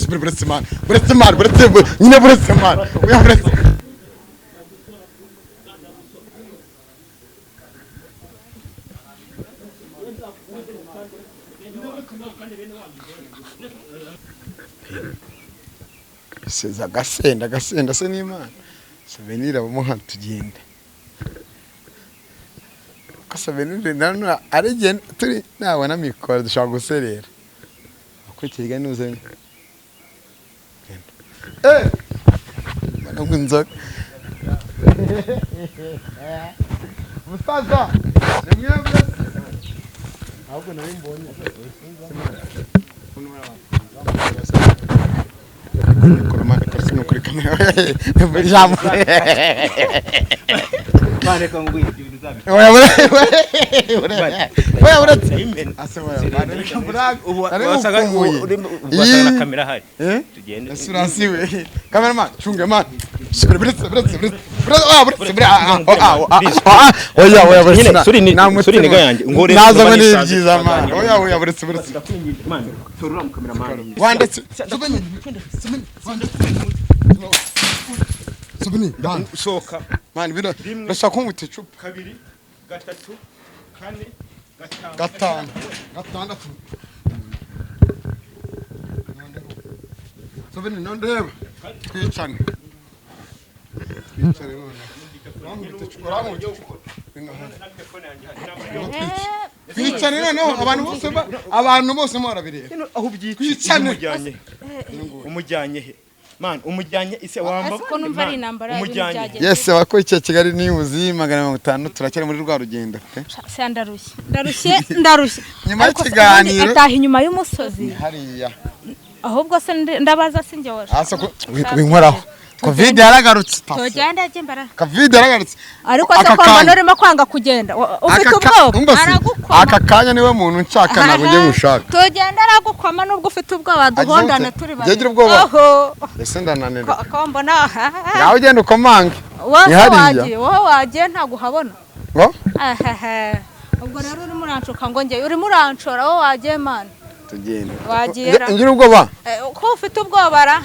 Buretse man, buretse man, buretse nyine, buretse man, oya buretse. Seza agasenda, agasenda se n'Imana. Souvenir abamuha tugende. Ko souvenir nanone ari igihe turi nabona mikoro dushobora guserera. Akurikirwa n'uze. Eh! Mbona inzoga. Musaza, ni mwebwe. Ahubwo nari mbonye. Kuri kamera. Ijambo. Bareka ngo ibyo bintu uzabi. Oya oya uretse. Ase oya. Ubu wasaga ugasanga na kamera hari. Tugende. Surasiwe. Cameraman, chunge man. Buretse buretse buretse. Oya buretse buretse. Oya oya buretse. Suri ni suri niga yanjye. Ngore naza ngo ni byiza man. Oya oya buretse buretse. Man, torura mu cameraman. Wandetse. Souvenir. Souvenir. Dan. Soka. Man bino ndashaka kunywa icupa. Kabiri, gatatu, kane, gatanu. Gatanu. Gatandatu. Souvenir nondeba. Twicane. Twicane none. Urankubita icupa. Twicane noneho abantu bose mwarabireba. Aho ubyitse. Twicane. Umujyanye. Umujyanye he? Man, umujyanye ise wamba. Ko numva ari intambara umujyanye. Yes, abakurikiye Kigali News 150 turacyari muri rwa rugendo. Se ndarushye. Ndarushye, ndarushye. Nyuma y'ikiganiro ataha inyuma y'umusozi. Hariya. Ahubwo se ndabaza sinjye washa. Asa ko winkoraho. Covid yaragarutse. Tugenda ajye mbara. Covid yaragarutse. Ariko se ko mbona urimo kwanga kugenda. Ufite ubwoba. Aragukoma. Aka kanya niwe muntu nshaka ntabwo ngiye gushaka. Tugenda aragukoma nubwo ufite ubwoba duhondane turi babiri. Ngira ubwoba. Ese ndananirwa. Ko mbona. Ngaho ugenda ukomange. Ni hariya. Wowe wagiye ntago uhabona. Ngo? Ubwo rero urimo uranshuka ngo ngiye urimo uranshora wowe wagiye man. Tugenda. Wagiye. Ngira ubwoba. Ko ufite ubwoba ra?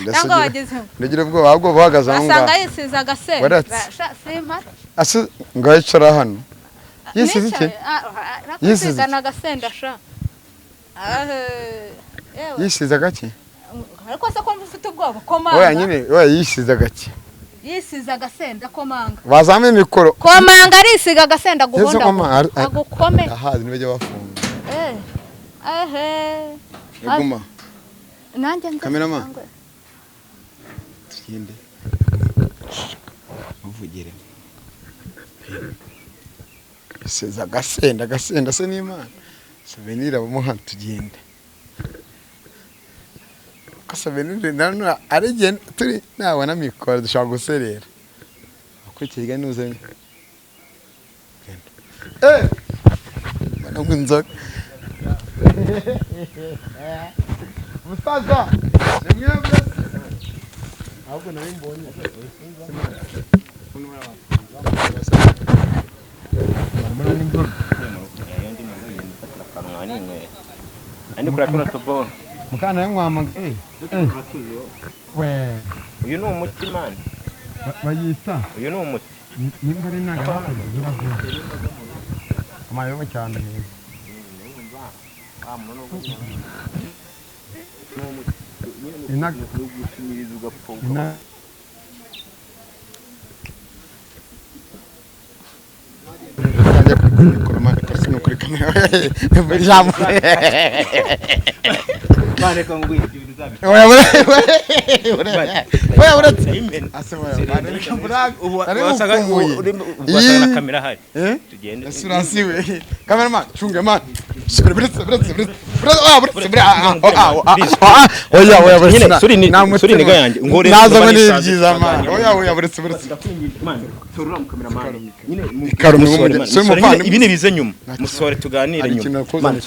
Nangwa wagize. Ngira ubwoba ahubwo buhagaze aho ngaho. Asanga yisize agasenda. Simpa. Ase ngo yicara hano. Yisize iki? Yisize agasenda sha. Yisize agaki? Ariko se ko ufite ubwoba komanga. Oya nyine, oya yisize agaki. Yisize agasenda komanga. Bazame mikoro. Komanga arisiga agasenda guhonda. Agukome. Aha, nibyo bafunga. Eh. Ehe. Yaguma. Nanjye nze. Cameraman. Tugende. Muvugire. Seza agasenda, agasenda se n'Imana. Souvenir abamuha tugende. Ko souvenir nanone ari igihe turi nabona mikoro dushobora guserera. Akurikirwa n'uze. Eh! Mbona inzoga. Musaza, ni mwebwe. Ahubwo nari mbonye. Mukana yanywama. We. Uyu ni umuti man. Bayita. Uyu ni umuti. Nimba ari nagara. Amayo cyane. Bareka ngo ibyo bintu uzabi. Oya oya uretse. Ase oya. Ubu wasaga ugasanga na kamera hari. Tugende. Surasiwe. Cameraman, chunge man. Buretse buretse buretse. Oya buretse buretse. Oya oya buretse. Suri ni suri niga yanjye. Ngore naza ngo ni byiza man. Oya oya buretse buretse. Man, torura mu cameraman. Nyine musore ibi ni bize nyuma. Musore tuganire nyuma. Man,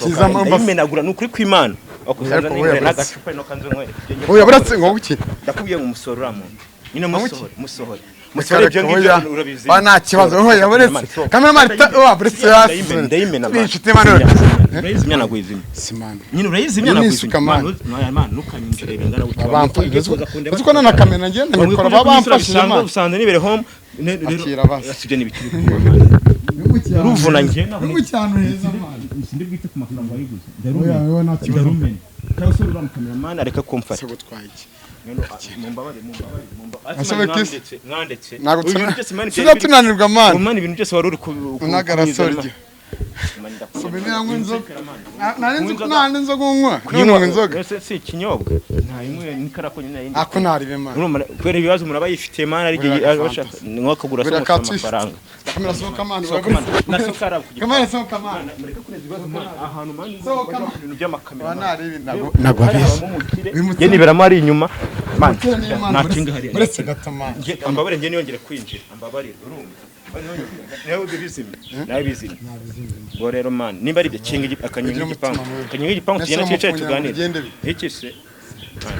ndayimenagura nukuri kw'Imana. Okuzaza n'ingore n'agacupa no kanzo nkwe. Oya buretse ngo buki. Ndakubwiye ngo umusore uramuntu. Nyine musohore, musohore. Musore ibyo ngibyo urabizi. Ba nta kibazo. Oya buretse. Cameraman oya buretse. Ndayimena. Inshuti man. Urayizimya nagwizimya. Simana. Nyine urayizimya Nyine nagwizimya. isuka, man. Man, man, ntukanyinjire bingana gutya. Bamfashe. Uzi ko na kamera ngenda mikoro babamfashije man. Usanze nibere home. Rero Akira basi. asibye n'ibikiri. Uruvuna njye naho. Ni mu cyano heza man. Sindi bwite ku mafaranga wayiguze. Oya, oya, nta kibazo. Ndarumena. Cyangwa se uriya mukameramani areka kumfata. Se gutwaye iki? Mumbabare, mumbabare, mumbabare. Ase bekisi. Mwandetse. Ntabwo Ibintu byose man tuna tunanirwa man. Man, ibintu byose wari uri ku Unagarasorye. Subira nywa inzoga. Nari nzi ko nta n'inzoga unywa. None unywa inzoga. Ese si ikinyobwa? Nta imwe nikarako nyine yindi. Ako naribe man. Urumva kubera ibibazo umuntu aba yifitiye man, ari igihe Buriya abashaka nko kugura se Buriya umuntu ka twist. amafaranga. Kamera sohoka man. Sohoka man. Nasohoka araba kugira. Kamera sohoka man. Mureke kureza ibibazo man. Ahantu man Sohoka man. ibintu by'amakamera. Aba man. naribi ntabwo ntabwo abizi. Njye niberamo ari inyuma. Man, nakinga hariya. Uretse gato man. Njye ambabare, njye niyongere kwinjira. Ambabarire, urumva. Nawe bizimye. Nawe bizimye. Ubwo rero man, nimba ari ibyo kinga akanyenga Ugira igipangu. umutima mubi. Akanyenga igipangu tugenda Nese twicaye umufungira ngo tuganire. bigende bite? Iki se?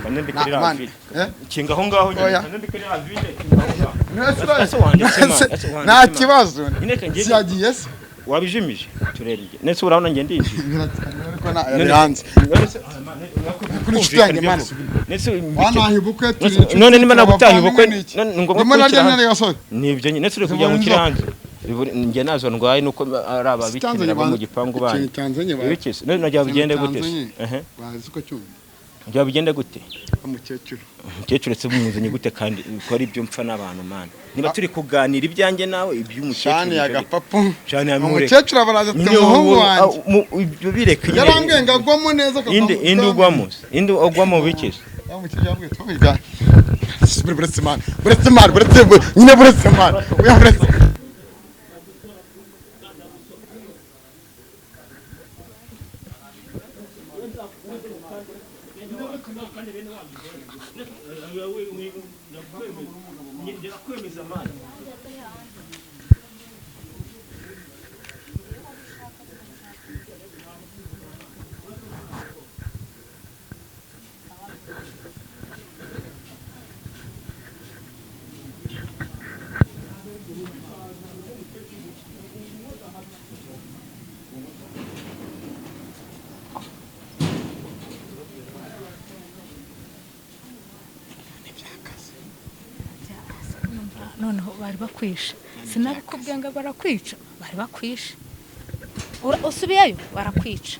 Kande mbikiri Man. ravide. Eh? Kinga aho ngaho nyine. Oya. Kande mbikiri ravide. Kinga aho ngaho. Ese wanditse man. Ese wanditse Nta man. kibazo. Nyine reka ngende. Siyagiye se. Wabijimije turebe. Nese urabona njye ndinjiye. Ariko na yari hanze. Kuri inshuti yanjye man. Nese Wanahiye ubukwe turi inshuti. none niba nagutahiye ubukwe, ni iki? none ni ngombwa Ndimo narya kunshyira nari gasore. Nibyo nyine, nese uri kugira ngo Zibona ukire inzoga. hanze. Njye nazo ndwaye nuko ari ababikenera bo mu gipangu banyu. Ikintu cyanzanye ba. Ibiki se? None nagira bigende gute se? Cyanzanye. Ehe. Bazi uko cyumva. Byaba bigende gute? Umukecuru. Umukecuru se muzanye gute kandi ko ari ibyo mpfa n'abantu man. Niba turi kuganira ibyanjye nawe iby'umukecuru. Shani ya gapapu. Shani ya mureka. Umukecuru abaraza ati Nyine umuhungu wowe, wanjye. ibyo bireke nyine. Yarambwiye ngo agwamo neza akagwamo. Inde inde ugwamo se? Inde ugwamo biki se? Wa mukecuru yambwiye tubiga. Buretse man. Buretse man, buretse nyine buretse man. Oya buretse. Noneho bari bakwishe, sinabikubwiye ngo barakwica, bari bakwishe. Usubiyeyo barakwica.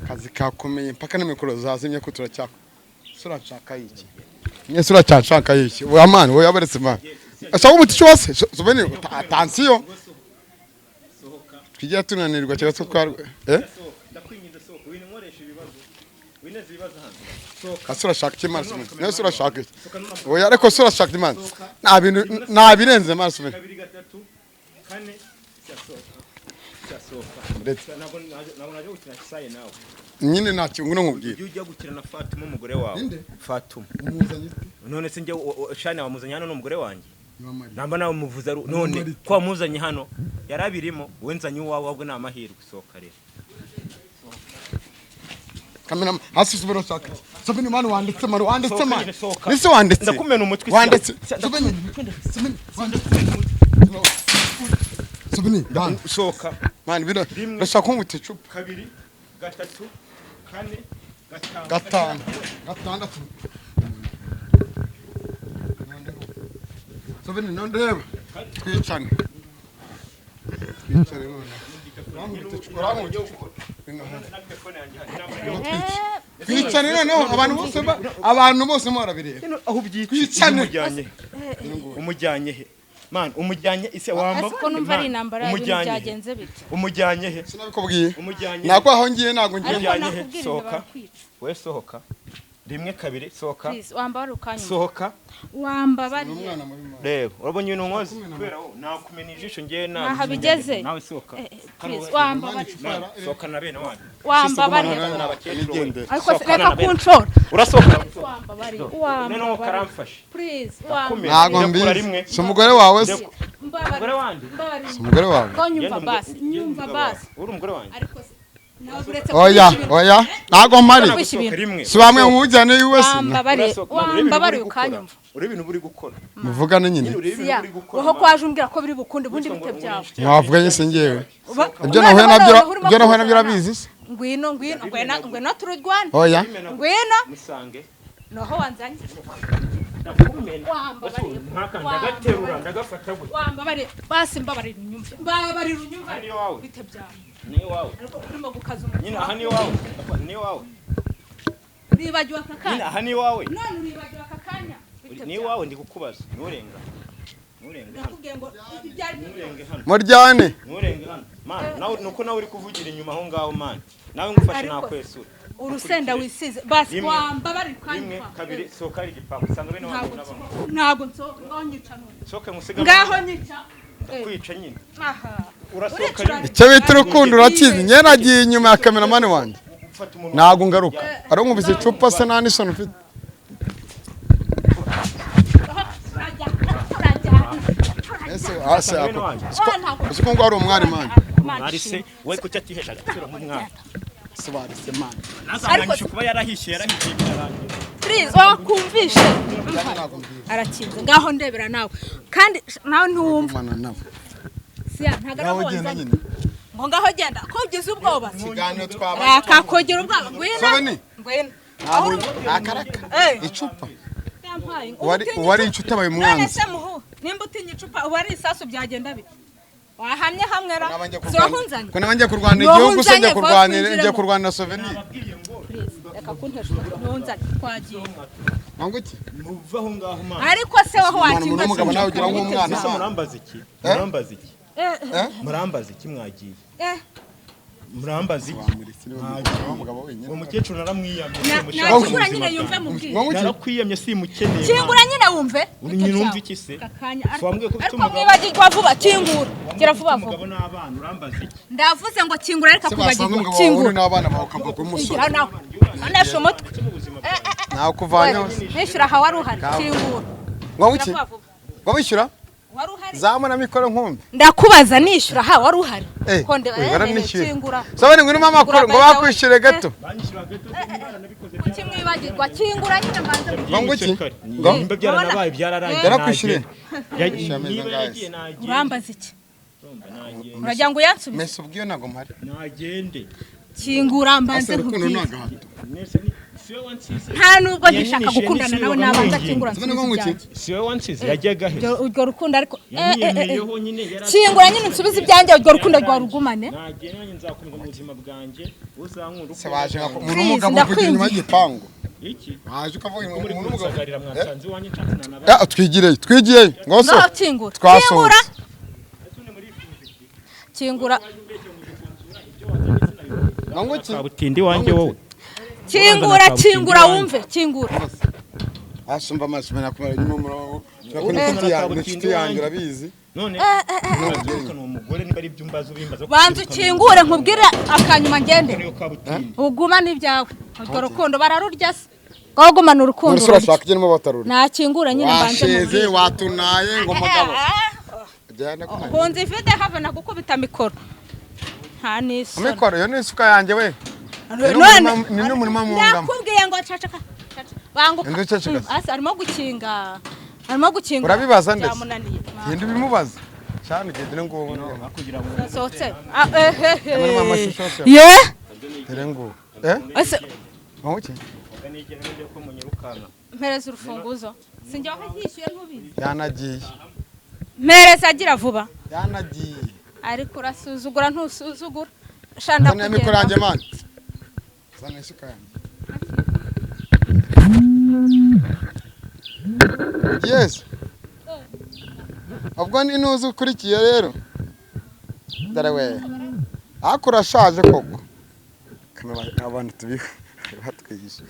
Kazi kakomeye mpaka na mikoro zazimye ko turacyaka. Surashaka iki? Nye suracashaka iki? Oya man, oya buretse man. Ashaka umuti wose. Subeni attention. Twijya tunanirwa cyangwa se twar eh? Ndakwinginze sohoka, winkoresha ibibazo. Wineze ibibazo hano. Sohoka. Asurashaka iki man? Nye surashaka iki? Oya ariko surashaka iki man? Nta bintu nta birenze man subeni. Kabiri, gatatu, kane, cyasohoka. Cyasohoka. Buretse. Ntabwo naje gukina saye nawe. Nyine nta kintu ngino nkubwira. Ujye ujya gukina na Fatuma umugore wawe. Ninde? Fatuma. Umuzanye ute? None se njye Shani wamuzanye hano n'umugore wanjye. Niba Namba nawe muvuza ari none ko wamuzanye hano yarabirimo, wowe nzanye uwawe ahubwo ni amahirwe. Sohoka rero. Kamera hasi subira ushaka. Subeni man wanditse man wanditse Sohoka man. nyine, sohoka. Nise wanditse. Ndakumena umutwe. Wanditse. Sya- Subeni. Subeni wanditse. Subeni man. Sohoka. Man bira Rimwe. ndashaka kumwita icupa. Kabiri, gatatu, kane, gatanu. Gatanu. Gatandatu. Subeni nondeba. Twicane. Twicare none. Urankubita icupa. Twicare noneho abantu bose barabireba. Aho ubyica. Twicane. Umujyanye umujyanye he man? Umujyanye ise wamba? Ese ko numva ari intambara y'ibintu, Umujyanye he? byagenze bite? Umujyanye he? Sinabikubwiye. Umujyanye he? Nako aho ngiye ntabwo ngiye. Ariko Umujyanye he? nakubwira, Sohoka. barakwica. We sohoka, rimwe, kabiri, sohoka. Please, wambabariye ukanyumva. Sohoka. Wambabariye. Umwana muri mama. Reba, urabonye ibintu nkoze kubera wowe, nakumena ijisho ngewe nawe. Ntaho bigeze. Nawe sohoka. Eh, please, wambabariye. Man, sohoka na bene wanyu. Wambabariye. Nigendere. Ariko se Sohoka reka na bene. kunshora. Urasohoka. Wambabariye. Noneho Wambabariye. karamfashe. Please. Ndakumena. Ntabwo Ndakura mbizi. rimwe. Si umugore wawe se? Wambabariye. Umugore wanjye. Mbabariye. Si umugore wawe? Ko nyumva Genda basi, nyumva umugabo basi. wawe. Uri umugore wanjye. Ariko se nawe uretse Oya, kugurisha ibintu- oya, ntabwo mpari. Kugurisha ibintu. Rimwe. Si bamwe mujyane iwe se? Wambabariye. Urasohoka. Man, urebe ibintu Wambabariye uri gukora. ukanyumva. Urebe ibintu uri gukora. Muvugane nyine. Urebe ibintu Siya, uri gukora. wowe ko waje umbwira ko biri bukunde, ubundi bite byawe? Mwavuganye se ngewe? Ibyo Noneho nahuye nabyo, noneho urimo ibyo nahuye nabyo kuzana. urabizi se? Ngwino, ngwino, ngwino, ngwino tururwane. Oya. Ngwino. Musange. Noho wanzanye. Ndakumena. Wambabariye. Ntaka ndagaterura ndagafata gutya. Wambabariye basi, mbabarira unyumve, mbabarira unyumve. Ni iwawe. Bite byawe? Ni iwawe. Ariko urimo gukaza umutwe. Nyine aha ni iwawe. Ni iwawe. Uribagiwe aka Nyine kanya? aha ni iwawe. None uribagiwe aka kanya? Bite Ni byawe? iwawe, ndi kukubaza. Nturenga. Nturenge hano. Ndakubwiye ngo ibyo ari byo Nturenge hano. Muryane. Nturenge hano. Man, nawe nuko nawe uri kuvugira inyuma aho ngaho, man. Nawe ngufashe Ariko- nakwesura. urusenda wisize basi. Rimwe. Wambabarira Rimwe, ukanyumva. kabiri, sohoka hari igipangu. Usanga bene wanyu Ntabwo n'abamwe. nsohoka, ntabwo nsohoka. Ngaho nyica none. Sohoka ngusiga. Ngaho nyica. Kwica nyine. Aha. Urasohoka Uricura. rimwe. Icyo bita urukundo urakizi. Njye nagiye inyuma ya kameramani wanjye. Ufata umuntu. Ntabwo ngaruka. Ari nkubise icupa se, nta n'isoni ufite. Turajya, turajya. Ese ase Bene ako. wanyu. Uzi ko ngo ari umwari, man. Mwari se we kuki atihesha agaciro nk'umwana? Sobanutse, man. Nazamwanyisha kuba yarahishiye, yarahishiye birarangira. Please, wakumvishe. Ntabwo mbizi. Arakinze, ngaho ndebera nawe, kandi nawe ntiwumva. Gumana nawe. Siya, ntabwo ari Ngaho wowe genda wanzanye. nyine. Ngo ngaho genda, ko ugize ubwoba? Ikiganiro twabaye. Akakogera ubwoba, ngwino. Sobeni. Ngwino. Ntabwo akaraka. Eh. Icupa. Yampaye. Uwari Utinya uwari icupa. inshuti abaye None umwanzi. se muhu, nimba utinya icupa, uba ari isasu, byagenda bite? Wahamye hamwe ra? Ko nabanjye Si kurwana- wahunzanye? ko nabanjye kurwanira Ni wowe igihugu se, njya unzanye, kurwanira, vuba. njya kurwanira souvenir. Please, reka kuntesha umutwe. Ntiwunzanye, twagiye. Ngo iki? Muve aho ngaho, man. Ariko se wowe Umuntu wakinga? n'umugabo nawe ugira nk'umwana. Ese murambaza iki? Murambaza iki? Eh? Murambaza iki mwagiye? Eh. Murambaza iki? Wamuretse niwe mugabo, mugabo wenyine. Uwo mukecuru naramwiyamye, simushaka mu Nakingura buzima nyine yumve bwanjye. mubwire. Ngo iki? Narakwiyamye, simukeneye. Kingura nyine wumve. Uri nyine wumve iki se? Aka kanya. Si wambwiye ko ufite Ariko umugabo? mwibagirwa vuba. Kingura, gira vuba vuba. Umugabo n'abana, urambaza iki? Ndavuze ngo kingura, ariko Se basanga akwibagirwa. umugabo wawe Kingura. n'abana bawe ukavuga ko umusore. Igira nawe unesha umutwe. Nakuvanyeho. Nishyura aha, wari uhari. Kingura. Ngo iki? Gira vuba vuba. Ngo wishyura? Wari uhari? Zamura mikoro nkumve. Ndakubaza, nishyura aha, wari uhari? Eh, Konde oya, baranishyuye. kingura. Sobeni, ngwino mama makuru ngo bakwishyure gato. Banyishyura gato, mwaranabikoze. Kuki mwibagirwa? Kingura nyine mbanze. Ngo iki? Byihuse kare. Ngo? Nimba byaranabaye byararangiye. Yarakwishyuriye? Nagende. Yishyuye amezi Niba angahe yaragiye se? nagende. Urambaza iki? Urumva, nagende. Uragira ngo uyansubize? Mese ubwiyo ntabwo mpari. Nagende. Kingura mbanze Ase urukundo ni nkubwire. agahato. Nese ni si we wansize. Nta nubwo ngishaka Yanyishe gukundana n'isi nawe, yoga nabanza mwinginga. kingura Sobeni, nsubize ngo iki? ibyanjye. Si we wansize, yajyaga he? Urwo rukundo ariko Yanyiyemeyeho nyine yari kingura nyine nsubize ibyanjye, urwo rukundo rwarugumane. Nagende, nanjye nzakomeza mu buzima bwanjye, uzankunda uko Se waje nka umuntu Please, w'umugabo uvugira inyuma ndakwinginze. y'igipangu. Iki? Waje ukavuga Ko muri umuntu w'umugabo. kunsagarira, mwasanze iwanjye nshatse nanabaye. Ah, twigireyo, twigireyo. Ngo so. Ngaho kingura. Twasohotse. Kingura. Kingura. Ngo iki? Kabutindi wanjye wowe. Kingura, kingura wumve, kingura. Asumva amaso mena kumara nyuma muraho. Turakora inshuti yanjye, inshuti yanjye urabizi. None urabyirukana uwo mugore, niba ari ibyo umbaza ubimbaza. Banza ukingure nkubwire akanyuma ngende. Niyo kabutindi. Uguma n'ibyawe, urwo rukundo bararurya se? Ngaho gumana urukundo None se ururye. urashaka igena batarura. Nakingura nyine mbanze Washeze mubwire. watunaye ngo mugabo. Jyana kumara. Hunze ifite have nagukubita mikoro, nta n'isoni. Mikoro yo ni isuka yanjye we. None Ni n'umurima mu ngamo. ndakubwiye ngo cacaka, cacaka. Banguka. Indi uceceka se? Asi arimo gukinga, arimo gukinga. Urabibaza ndetse? Byamunaniye. Genda ubimubaze. Cyane genda ngubu. Kugira ngo Nasohotse. Ah, eh, eh, eh. Muri mama shusho. Ye? Dore ngubu. Eh? Ese Ngo iki? nigera njye ko munyirukana. mpereza urufunguzo. Sinjye wahishyuye, ntubizi. Yanagiye. Mpereza agira vuba. Yanagiye. Ariko urasuzugura, ntusuzugura shanda. Zana mikoro yanjye, man, zana isuka yanjye. Yes, ubwo ni nuza ukurikiye rero. Dore we, ariko urashaje koko. Kano abantu tubi batwigisha.